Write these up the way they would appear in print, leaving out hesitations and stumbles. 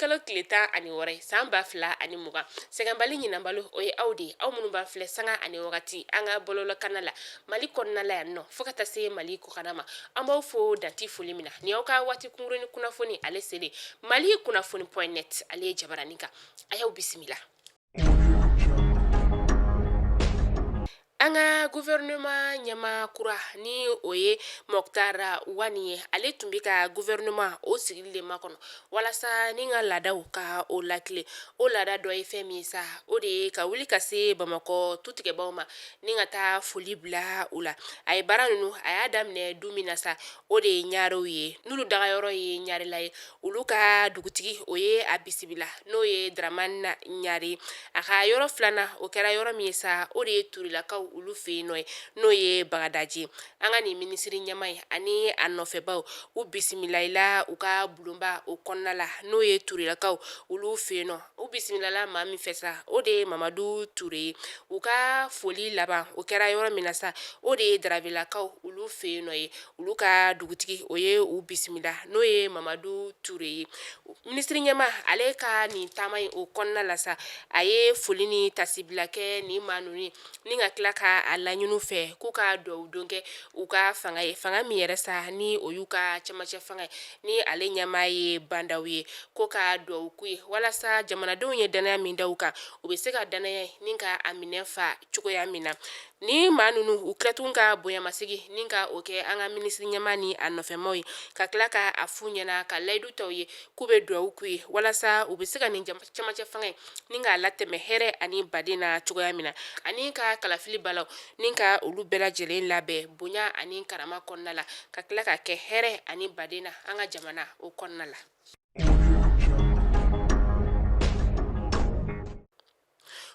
Kalo tile 16 ye san 2020. Sɛgɛnbali ɲinanbali, o ye aw de ye, aw minnu b'an filɛ sanga ani wagati an ka bɔlɔlɔkanna la Mali kɔnɔna la yan nɔ, fo ka taa se Mali kɔkanna ma. An b'aw fo danti foli min na. Ni aw ka waati kunkuruni kunnafoni ale selen, Mali kunnafoni point net ale ye jabaranin kan. A y'aw bisimila. An ka gouvernement ɲɛmaa kura, ni o ye Moctar Ouane ye, ale tun bɛ ka gouvernement o sigili de makɔnɔ walasa ni ka laadaw ka o lakile. O laada dɔ ye fɛn min ye sa, o de ye ka wuli ka se Bamakɔ tutigɛbaw ma ni ka taa foli bila u la. A ye baara ninnu, a y'a daminɛ du min na sa, o de ye ɲarew ye, n'olu dagayɔrɔ ye ɲarela ye. Olu ka dugutigi, o ye a bisimila, n'o ye Dramane Ɲare. A ka yɔrɔ filanan, o kɛra yɔrɔ min ye sa, o de ye Turelakaw olu fɛ yen nɔ ye, n'o ye Bagadaji. An ka nin minisiri ɲɛmaa ye ani a nɔfɛbaw, u bisimilayila u ka bulonba o kɔnɔna la, n'o ye Turelakaw olu fɛ yen nɔ. U bisimilala maa min fɛ sa, o de ye Mamadu Ture ye. U ka foli laban, o kɛra yɔrɔ min na sa, o de ye Darabelakaw olu fɛ yen nɔ ye. Olu ka dugutigi, o ye u bisimila, n'o ye Mamadu Ture ye. Minisiri ɲɛmaa ale ka nin taama in o kɔnɔna la sa, a ye foli ni tasibila kɛ nin maa ninnu ye, ni ka tila ka a laɲini fɛ k'u ka dugawu don kɛ u ka fanga ye, fanga min yɛrɛ sa ni o y'u ka cɛmancɛ fanga ye, ni ale ɲɛmaa ye Bah N'Daw ye, ko ka dugawu k'u ye walasa jamanadenw ye dannaya min da u kan, u bɛ se ka dannaya ni ka a minɛ fa cogoya min na. Ni maa ninnu u tila tun ka bonyamasegin ni ka o kɛ an ka minisiri ɲɛmaa ni a nɔfɛmaw ye, ka tila ka a f'u ɲɛna, ka layidu ta u ye k'u bɛ dugawu k'u ye walasa u bɛ se ka nin cɛmancɛ fanga in ni k'a latɛmɛ hɛrɛ ani baden na cogoya min na, ani ka kalafili balaw ni ka olu bɛɛ lajɛlen labɛn bonya ani karama kɔnɔna la, ka tila ka kɛ hɛrɛ ani baden na an ka jamana o kɔnɔna la.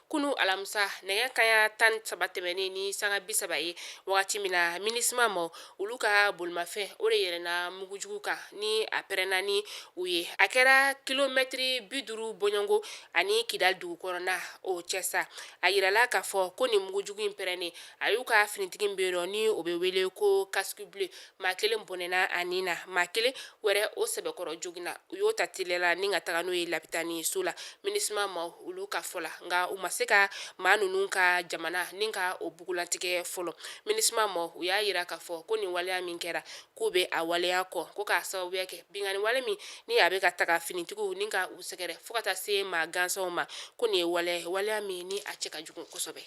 Kunu alamisa, nɛgɛ kanɲɛ 13 tɛmɛnen ni sanga 30 ye wagati min na, MINUSMA maaw olu ka bolimafɛn, o de yɛlɛnna mugujugu kan ni a pɛrɛnna ni u ye. A kɛra kilomɛtiri 50 bɔɲɔgɔnko ani Kidali dugu kɔnɔna o cɛ sa. A yirala k'a fɔ ko nin mugujugu in pɛrɛnnen, a y'u ka finitigi bɛ yen ni o bɛ wele ko casque bleu, maa kelen bɔnɛna a ni na, maa kelen wɛrɛ o sɛbɛkɔrɔ joginna. U y'o ta teliya la ni ka taga n'o ye lapitani so la, MINUSMA maaw olu ka fɔ la. Nka u ma se ka maa ninnu ka jamana ni ka o bugulantigɛ fɔlɔ. MINUSMA maaw u y'a yira k'a fɔ ko nin waleya min kɛra, k'u bɛ a waleya kɔn, ko k'a sababuya kɛ binkanni wale min ni a bɛ ka taga finitigiw ni ka u sɛgɛrɛ fo ka taa se maa gansanw ma, ko nin ye waleya, waleya min ni a cɛ ka jugu kosɛbɛ.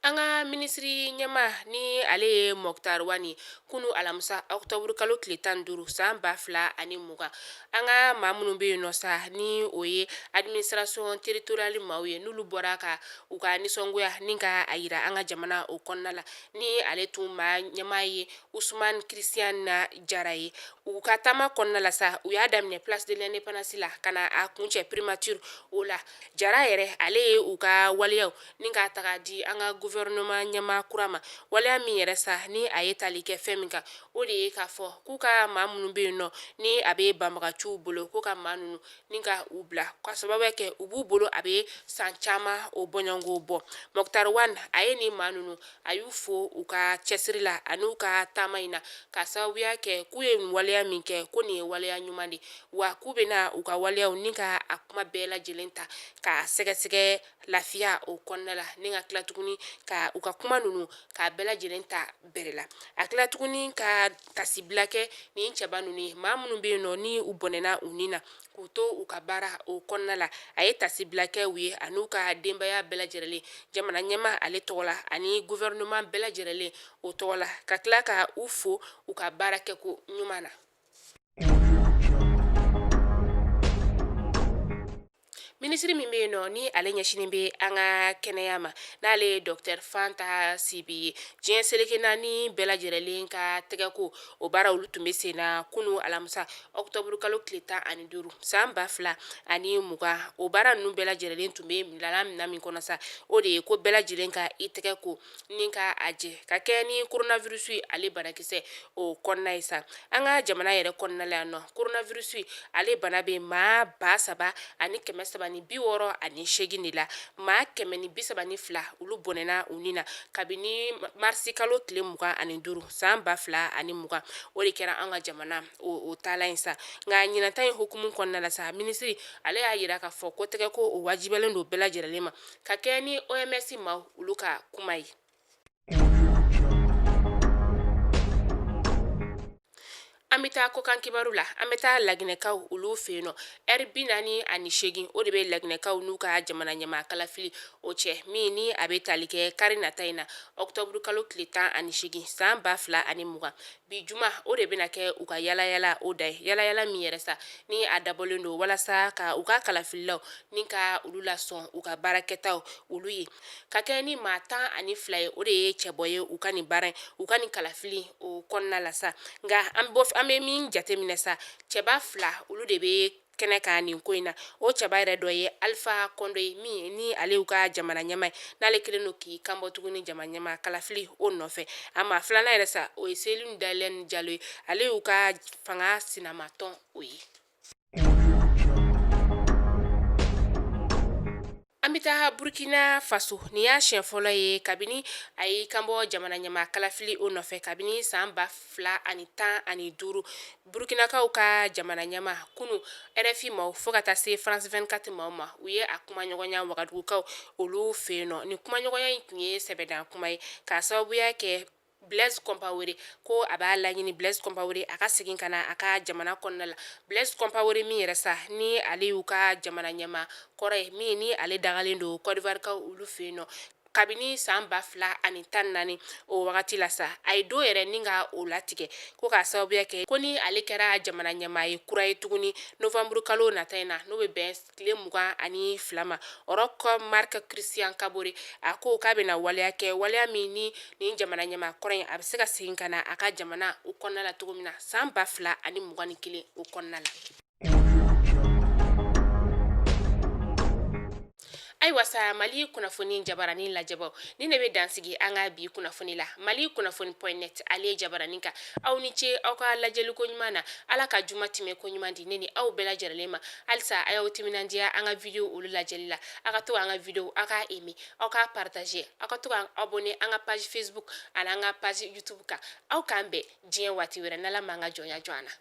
An ka minisiri ɲɛmaa, ni ale ye Moctar Ouane, kunu alamisa octobre kalo tile 15 san 2020, an ka maa minnu bɛ yen nɔ sa, ni o ye administration territoriale maaw ye, n'olu bɔra ka u ka nisɔngoya ni ka a yira an ka jamana o kɔnɔna la, ni ale tun maa ɲɛmaa ye Ousmane Christian Jara ye. U ka taama kɔnɔna la sa, u y'a daminɛ place de l'indépendance la ka na a kuncɛ primature o la. Jara yɛrɛ, ale ye u ka waleyaw ni k'a taga di an ka gouvernement ɲɛmaa kura ma. Waleya min yɛrɛ sa ni a ye tali kɛ fɛn min kan, o de ye k'a fɔ k'u ka maa minnu bɛ yen nɔ ni a bɛ banbagaciw bolo, k'u ka maa ninnu ni ka u bila, ka sababu kɛ u b'u bolo a bɛ san caman o bɔɲɔgɔnko bɔ. Moctar Ouane, a ye nin maa ninnu, a y'u fo u ka cɛsiri la ani u ka taama in na, ka sababuya kɛ k'u ye nin waleya min kɛ, ko nin ye waleya ɲuman de, wa k'u bɛna u ka waleyaw ni ka a kuma bɛɛ lajɛlen ta ka sɛgɛsɛgɛ lafiya o kɔnɔna la, ni ka tila tuguni ka u ka kuma ninnu k'a bɛɛ lajɛlen ta bɛrɛ la. A tila tuguni ka tasibila kɛ nin cɛba ninnu ye, maa minnu bɛ yen nɔ ni u bɔnɛna u ni na k'u to u ka baara o kɔnɔna la. A ye tasibila kɛ u ye an'u ka denbaya bɛɛ lajɛlen, jamana ɲɛmaa ale tɔgɔ la ani gouvernement bɛɛ lajɛlen o tɔgɔ la, ka tila ka u fo u ka baara kɛko ɲuman na. Minisiri min bɛ yen nɔ ni ale ɲɛsinnen bɛ an ka kɛnɛya ma, n'ale ye docteur Fanta Sibi ye, diɲɛ seleke naani bɛɛ lajɛlen ka tɛgɛko o baara, olu tun bɛ sen na kunu alamisa octobre kalo tile 15 san 2020. O baara ninnu bɛɛ lajɛlen tun bɛ bilala minɛn min kɔnɔ sa, o de ye ko bɛɛ lajɛlen ka i tɛgɛ ko ni ka a jɛ ka kɛ ni coronavirus ale banakisɛ o kɔnɔna ye sa. An ka jamana yɛrɛ kɔnɔna la yan nɔ, coronavirus ale bana bɛ maa ba saba ani kɛmɛ saba ni 168 de la. Maa 132, olu bɔnɛna u ni na kabini marisi kalo tile 25 san 2020. O de kɛra an ka jamana o taala in sa. Nka ɲinata in hukumu kɔnɔna la sa, minisiri ale y'a jira k'a fɔ ko tɛgɛ ko o wajibiyalen don bɛɛ lajɛlen ma ka kɛ ni OMS maaw olu ka kuma ye. An bɛ taa kɔkan kibaru la. An bɛ taa laginɛkaw olu fɛ yen nɔ. Ɛri 48, o de bɛ laginɛkaw n'u ka jamana ɲɛmaa kalafili o cɛ, min ni a bɛ tali kɛ kari nata in na, ɔkutɔburu kalo tile 18 san 2020. Bi juma, o de bɛna kɛ u ka yalayala o da ye, yalayala min yɛrɛ sa ni a dabɔlen don walasa ka u ka kalafililaw ni ka olu lasɔn u ka baarakɛtaw olu ye, ka kɛ ni maa 12 ye. O de ye cɛbɔ ye u ka nin baara, u ka nin kalafili o kɔnɔna la sa. Nka an bɛ min jateminɛ sa, cɛba fila, olu de bɛ kɛnɛ kan nin ko in na. O cɛba yɛrɛ dɔ ye Alpha Condé ye, min ni ale y'u ka jamana ɲɛmaa ye, n'ale kɛlen don k'i kanbɔ tuguni jamana ɲɛmaa kalafili o nɔfɛ. A maa filanan yɛrɛ sa, o ye Cellou Dalein Diallo ye, ale y'u ka fanga sinamatɔn o ye. An bɛ taa Burkina Faso. Nin y'a siɲɛ fɔlɔ ye kabini a y'i kanbɔ jamana ɲɛmaa kalafili o nɔfɛ kabini san 2015. Burkinakaw ka jamana ɲɛmaa kunu, RFI maaw fo ka taa se France 24 maaw ma, u ye a kumaɲɔgɔnya Wagadugukaw olu fɛ yen nɔ. Nin kumaɲɔgɔnya in tun ye sɛbɛdan kuma ye k'a sababuya kɛ Blaise Compaoré ko a b'a laɲini Blaise Compaoré a ka segin ka na a ka jamana kɔnɔna la. Blaise Compaoré min yɛrɛ sa ni ale y'u ka jamana ɲɛmaa kɔrɔ ye, min ni ale dagalen don Côte d'Ivoire kaw olu fɛ yen nɔ kabini san 2014, o wagati la sa, a ye don yɛrɛ ni ka o latigɛ ko k'a sababuya kɛ ko ni ale kɛra jamana ɲɛmaa ye kura ye tuguni novembre kalo nata in na, n'o bɛ bɛn tile 22 ma, Roch Marc Christian Kaboré a ko k'a bɛna waleya kɛ, waleya min ni nin jamana ɲɛmaa kɔrɔ in a bɛ se ka segin ka na a ka jamana o kɔnɔna la cogo min na san 2021 o kɔnɔna la. Ayiwa sa, Mali kunnafoni jabaranin lajɛbaw, nin de bɛ dansigi an ka bi kunnafoni la Mali kunnafoni point net ale jabaranin kan. Aw ni ce aw ka lajɛliko ɲuman na. Ala ka juma tɛmɛ ko ɲuman di ne ni aw bɛɛ lajɛlen ma. Halisa a y'aw timinandiya an ka video olu lajɛli la. Aw ka to an ka video, aw k'a aimer, aw k'a partager, aw ka to ka abonner an ka page Facebook ani an ka page YouTube kan. Aw k'an bɛn diɲɛ waati wɛrɛ, n'Ala m'an ka jɔnya jɔ an na.